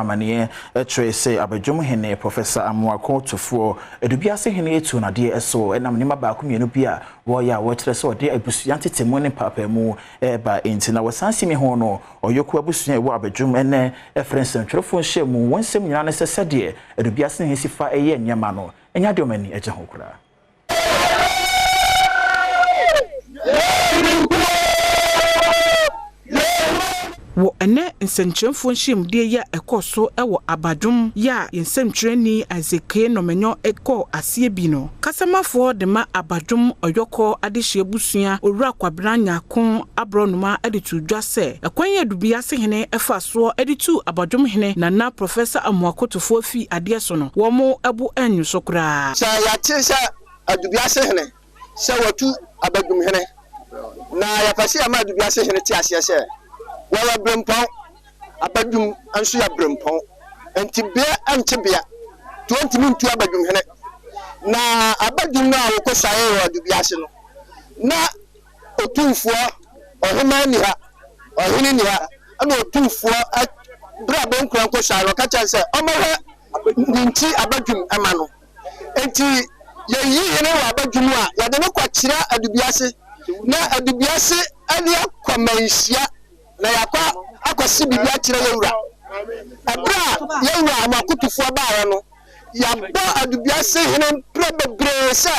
Amaneɛ kyerɛ sɛ Abadwom hene Professor Amoako Tufoɔ Adubiase hene atu nadeɛ so ɛnam nneɛma baako mmienu bi a wɔyɛ a wɔkyerɛ sɛ ɔde abusua ntetemu ne mpaapaemu ɛreba. Nti na wɔsan si mi ho no ɔyɔko abusua ɛwɔ Abadwom ɛnɛ ɛfrɛ nsɛntwerɛfoɔ nhyɛ mu. Wɔn nsɛm nyinaa ne sɛ sɛdeɛ Adubiase hene si fa ɛyɛ nneɛma no ɛnyɛ adeɛ ɔmo ani agye ho koraa. Wɔ ɛnɛ nsɛnkyerɛmfoɔ nhyiamudie yi a ɛkɔɔ so wɔ Abadwom yi a yɛn nsɛmtwerɛni Isaac K. Nɔmɛnyɔ kɔɔ aseɛ bi no, kasamafoɔ de ma Abadwom Ɔyɔkɔ Adehyeɛ Busua, Owura Kwabena Nyarko Aborɔnoma de too dwa sɛ ɛkwan yi Adubiase hene faa soɔ de tuu Abadwom hene Nana Professor Amoako Tufoɔ fii adeɛ so no, wɔn bo annwo so koraa. Sɛ yɛate sɛ Adubiase hene sɛ watu Abadwum hene, na yɛpɛ sɛ yɛma Adubiase hene te aseɛ sɛ wɔyɛ berempɔn, Abadwum nso yɛ berempɔn, enti bea nkye bea, nti wɔntumi ntu Abadwum hene. Na Abadwum no a wɔkɔsuaee wɔ Adubiase no, na Otumfoɔ, ɔhemaa nni ha, ɔhene nni ha, ɛna Otumfoɔ berɛ a Bonkura nkɔsuae no, ɔka kyerɛɛ no sɛ ɔmmɛhwɛ ne nti Abadwum ma no. Enti yɛyi hene wɔ abadwo mu a, yɛde no kɔkyerɛ Adubiase, na Adubiase de akɔ Manhyia, na yɛakɔ akɔse biribi akyerɛ yɛn wura. Ɛberɛ a yɛn wura Amoakotofoɔ baeɛ no, yɛabɔ Adubiase hene mprɛ bebree sɛ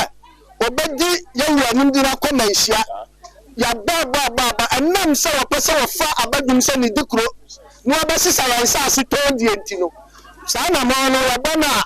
ɔbɛdi yɛn wura anim de no akɔ Manhyia. Yɛabɔ abɔ abɔ aba, ɛnam sɛ wɔpɛ sɛ wɔfa abadwum sɛ ne dikuro na wɔabɛsesa yɛn nsase tɔn die nti no, saa anammɔn no yɛbɔ no a.